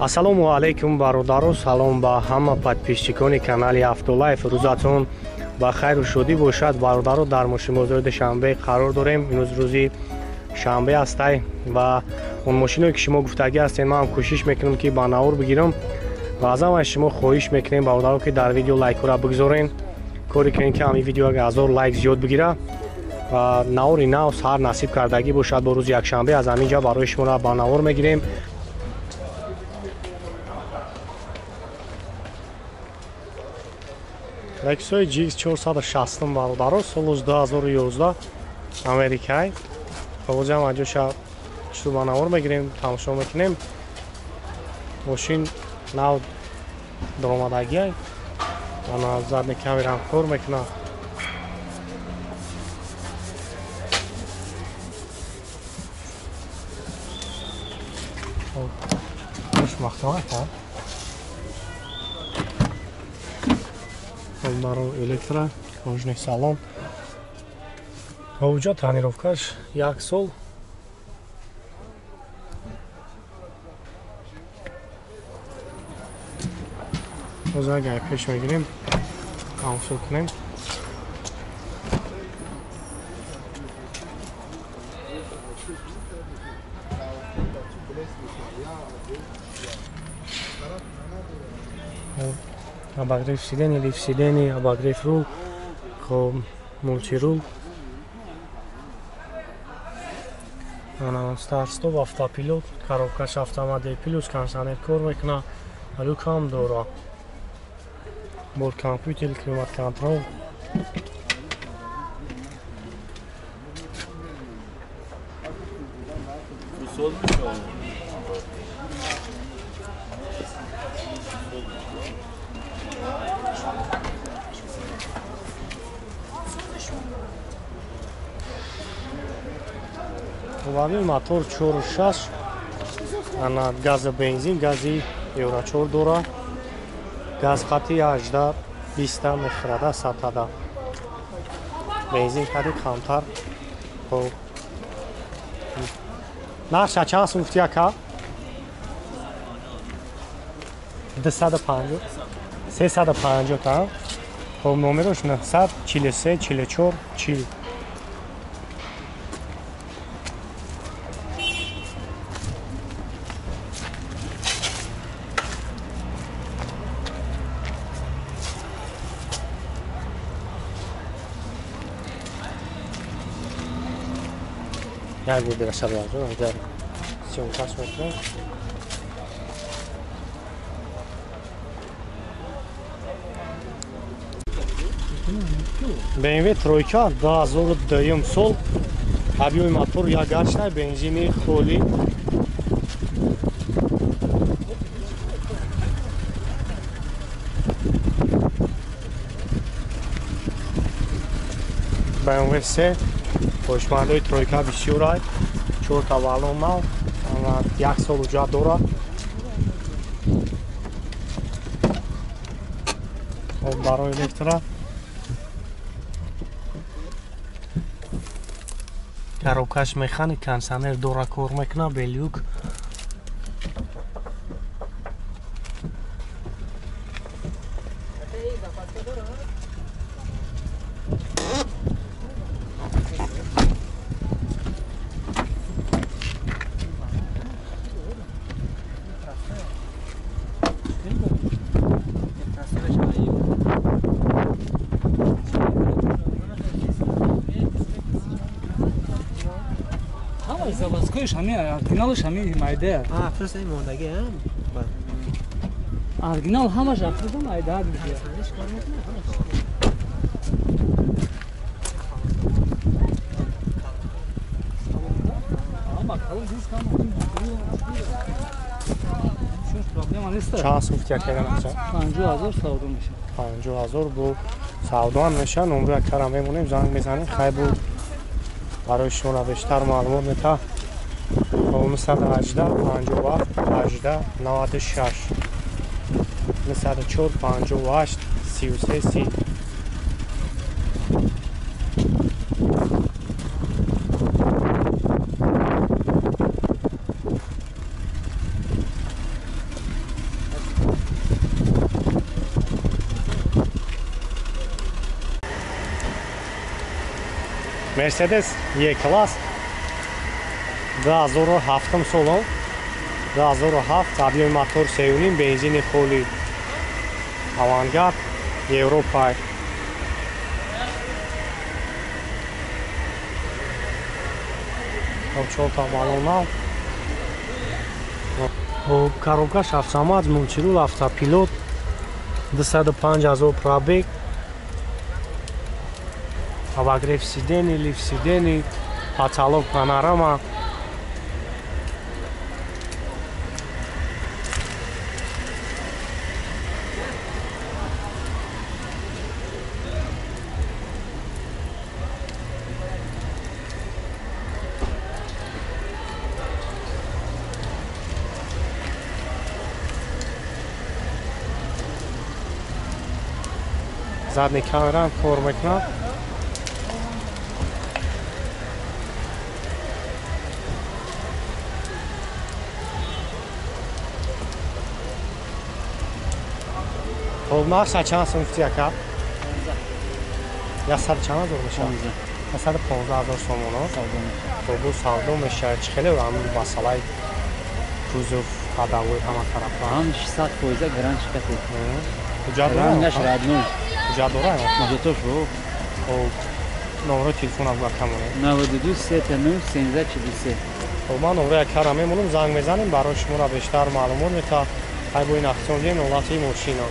Ассалому алайкум бародаро, салом ба ҳама подписчикони канали Автолайф. Рӯзатон ба хайру шодӣ бошад. Бародаро, дар мошинбозори Душанбе қарор дорем. Имрӯз рӯзи шанбе ҳастай ва он мошиное ки шумо гуфтагӣ ҳастед, ман кӯшиш мекунам ки ба навор бигирам ва аз ҳамаи шумо хоҳиш мекунем бародаро ки дар видео лайкҳоро бигзорен, коре кунем ки ҳамин видео 1000 лайк зиёд бигира ва навори нав сар насиб кардагӣ бошад. Бо рӯзи якшанбе аз ҳамин ҷо барои шуморо ба навор мегирем. Lexus GX 460 бародаро, соли 2011 Америкай. Ҳозир аҷоша чу ба навор мегирем, тамошо мекунем. Мошин нав даромадагиай. Ана задни камерам кор мекунад. Хушбахтона. Баро электро, кожный салон. Ҳоҷа тонировкаш як сол. Ҳозир агар пеш мегирем, тамошо кунем. Обогрев сидений, лифт сидений, обогрев рул, мультирул. Старт-стоп, автопилот, коробкаш автомат плюс, кондиционер кор мекунад, люк ҳам дора. Борт компютер, климат контрол. Обами мотор 4.6, ана газа бензин, гази Евро 4 дора, газ хати 18 20 мехӯрада, сатада. Бензин хати камтар. Хоб. Нархша чанд сум гуфти ака? 250. 350 та. Хоб, номерош 943 44 40. Як бор дигар шаб агар съёмкаш мекунем. BMW тройка 2002 сол, объёми мотор як гашта, бензини холӣ. BMW 3 хоҳишмандои тройка бисёр ай, чорта баллон нав, як сол уҷа дорад. Барои электро коробкаш механик, кондиционер дора, кор мекунад, белюк. Заводскойш ҳами оригиналш ҳами майда. А, просто ин мондаги ҳам. Оригинал ҳамаш афруда майда мешавад. Чанд сум гуфти акара нақша? 50,000 савдо мешавад. 50,000 бо савдо ҳам мешавад. Номри акара мемонем, занг мезанем. Хай бо барои шумо бештар маълумот мета. 918 57 18 96 904 58 33 30. Mercedes E-класс 2007 солон 2007 объем мотор 3.5 бензини холи Авангард Европа. Чорта балонав. Хоб коробкаш автомат, мультирул, автопилот, 205,000 пробег, обогрев сидений, лифт сидений, потолок панорама. Задний камера кор мекунад. Хоб нархша чанд сум гуфти ака? 100 чанд ҳазор мешавад? 115,000 сомон. Хоб савдо мешавад. Чӣ хеле ҳамин масъалаи кузов, ходовой ҳама тарафа? Ҳам 600% гарант шикаст. Ҳуҷҷат дорад? Ҳуҷҷат дорад? Ҳуҷҷатош бо. Хоб номерои телефонам ба камонем. 92 39 13 43. Хоб ман номерои акара мемонам, занг мезанем, барои шуморо бештар маълумот метавад. Ай бо ин акцион диҳем ҳолати мошина.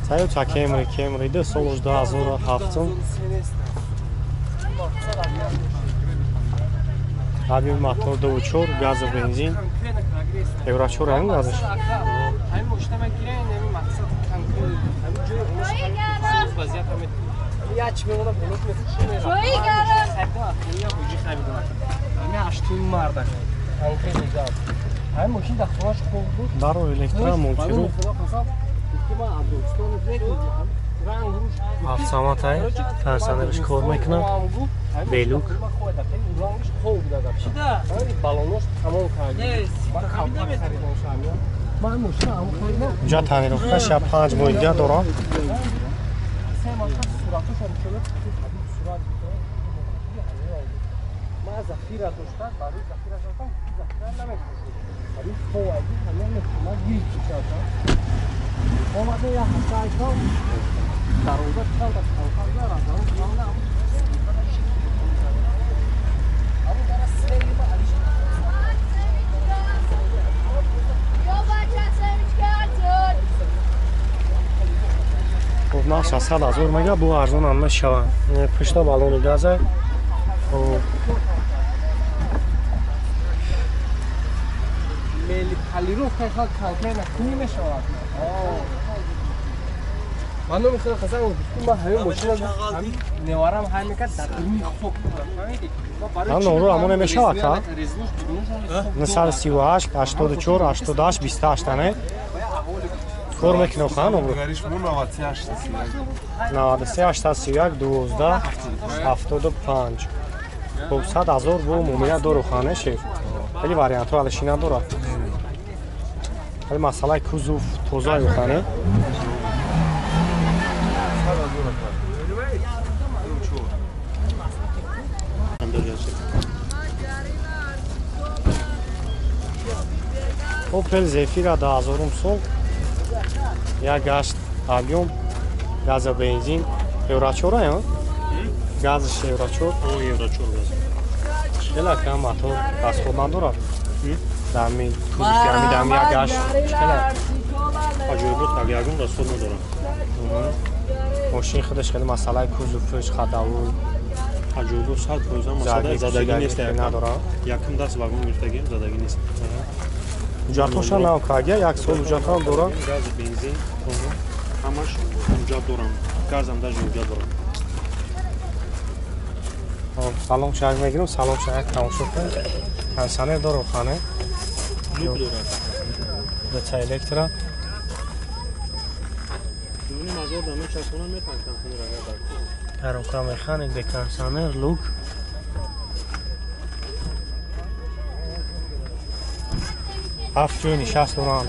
Toyota Camry, Camry 2 сол 2007. Объем мотор 2.4, газ ва бензин. Евро 4 ҳам газаш. Даро электро мультирул. Автоматай, кондиционерش кор мекунад, белук. Ҷа тонировкаш 5 моҳ дига дорам. Хоб нарх 600,000 мега, бу арзон ҳам мешавад. Пушта баллони газа. Хоб Ман номи худо қасам гуфтум, ман ҳамин мошина ҳамин неварам ҳамин кард дар дуруни хок. Ҳам номро ҳамон мешавад ка? 938 84 88 28 не? Кор мекунад ха номро? 93 831 12 75. Хоб 100,000 бо муомила дору хане шеф. Хеле вариантҳо алиши надорад. Хеле масъалаи кузов тоза юхане. Opel Zafira 2000 сол, як гашт объем, газа бензин, Евро 4 ё? Газаш Евро 4? О, Евро 4 газ. Хеле кам мотор расход надорад. Дами кузов ами дами як гашт хеле аҷоибот ягон расход надорад. Мошин худаш хеле масъалаи кузовш ходовой аҷоибот 100% масъалаи задагӣ нест надорад. Якум даст вагон гирифтагием задагӣ нест. Ҳуҷҷатҳоша нав кагия, як сол ҳуҷҷатҳам дорад. Газ, бензин, ҳамаш ҳуҷҷат дорам. Газам даже ҳуҷҷат дорам. Салом шаҳр мегирам, салом шаҳр тамошо кун. Кондиционер дорад хона. Люк дорад. Бача электро. Дуним ҳазор дама часона метавонад кондиционер агар дар кор. Коробка механик, бе кондиционер, люк. 7 ҷои нишаст доранд.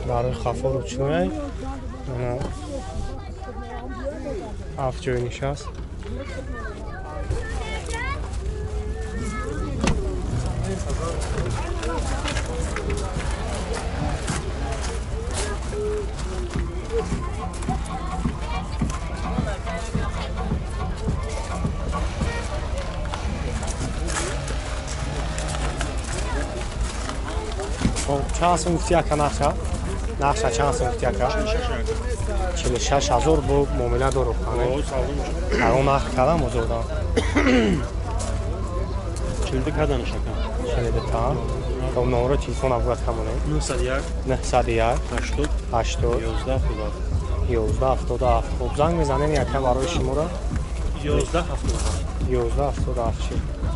Барои хафо ручной 7 ҷои нишаст. Чанд сум гуфти ака нақша? Нақша чанд сум гуфти ака? 46 000 бо муомила дору. Он нарх кардам бозордан. 42 карданаш ака. 42 та. То номро телефон абгурат камонем. 901 901 80 80 11 77 11 77. Хуб, занг мезанем яка барои шуморо. 11 77. 11 77.